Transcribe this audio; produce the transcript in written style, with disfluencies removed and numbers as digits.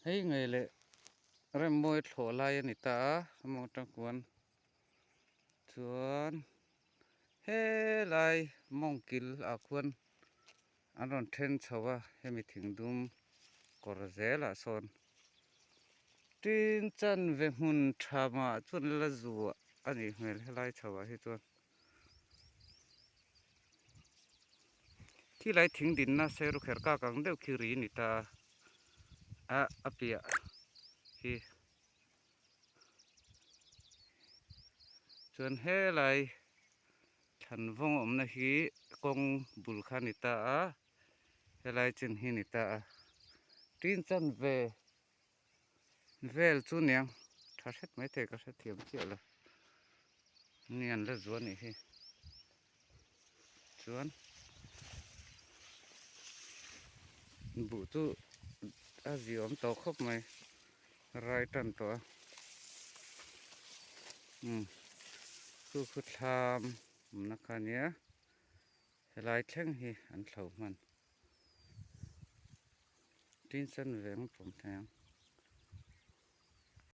Hei ngei leh remmawi thlawh lai a ni ta a, a mawng atang kuan chuan helai mawng kil ah khuan an rawn then chho a hemi thing dum kawr zelah sawn tin chanve hmun tha mah chuan la zuah a nih hmel helai chho ah hi chuan. Khi lai thing dinna seiru kher kak ang deuh khi ri a ni ta a, a piah hi chuan helai thlan vawng awmna hi kawng bul kha a ni ta a, helai chin hi a ni ta a, tin chanve Vel chu niang tha hret mai thei ka hrethiam chiah lo ni an la zuah nih hi chuan buh chu a ziawm tawh khawp mai rai tan tawh a umm chu khu thlam awmna kha ania helai thleng hi an thlo hman. Tin sen veng pawm thei ang.